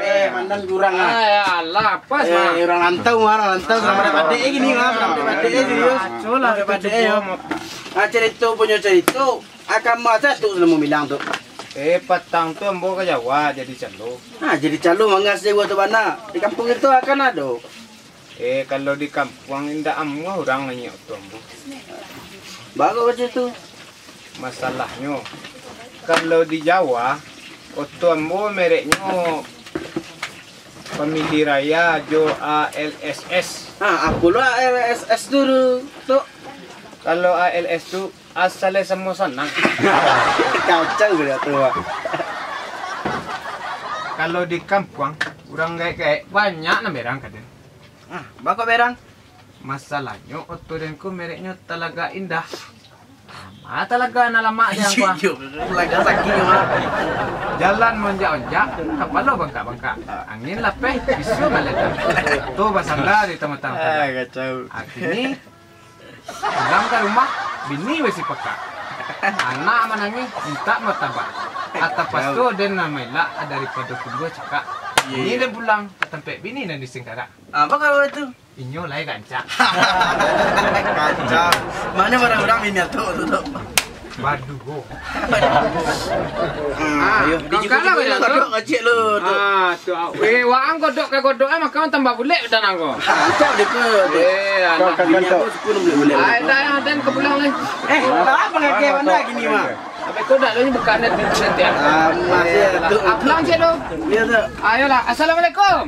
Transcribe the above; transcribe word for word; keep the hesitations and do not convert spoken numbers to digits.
Eh, mandan kurang ah. Ai, alah, pas, Eh, urang rantau mah, urang rantau, sadang padek-padek gini mah, sadang padek-padek serius. Sadang padek-padek yo. Ah, carito punyo carito. Akan masa tu salamo bilang tu. Eh, patang tu ambo ka Jawa jadi calo. Ah, jadi calo mangas dewa tu bana. Di kampuang itu akan ado. Eh, kalau di kampuang indak amuah urang nanyok tu ambo. Baa kok macam tu? Masalahnyo, kalau di Jawa, oto ambo mereknyo Family Raya jo A L S S. Ha, apo lo A L S S tu, tu? Kalau A L S tu, asal samo sanang. Kacau sudah tu, Bang. Kalau di kampuang, urang gaek-gaek, banyak nan berang ka den. Ah, baa kok berang? Masalahnyo, oto den ko mereknyo Talaga Indah. Ah, Talaga nan lamak den ko. Iyo, Talaga sakik mah. Jalan maonjak-onjak, kapalo bangkak-bangkak. Angin lapeh, bisu maledak. Oto basanda di tamatang. Ah, kacau. Akhirnyo, pulang ka rumah, bini basipakak. Anak manangih, mintak martabak. Atapaso den nan mailak, daripado tumbuah cakak. Iyo, iyo. Kini den pulang ka tampek bini nan di Singkarak. Ah, baa kok itu? Inyo lai rancak. Kacau. Mano barang urang bini atuk tu, tu? Baduo. Hmm, Ah, ayo, kau di kalah, Jepun Bang, tu? Godok kacik lu, tu. Ah, tu, ah. Eh, waang godok ka godok, ah, mako tambah bulek badan angko. Ah, rancak dia ke? Eh, anak Kau bini kan, aku sepuluh bulek-bulek. Ah, dah, dah, dan ke pulang ni. Eh, apa ngagai mana gini, Mak? Tapi kau dah lu ni bukan net, net, net, ya. Ah, masih Eh, tu. Ah, pulang cik lu. Iya, tu. Ayolah, assalamualaikum.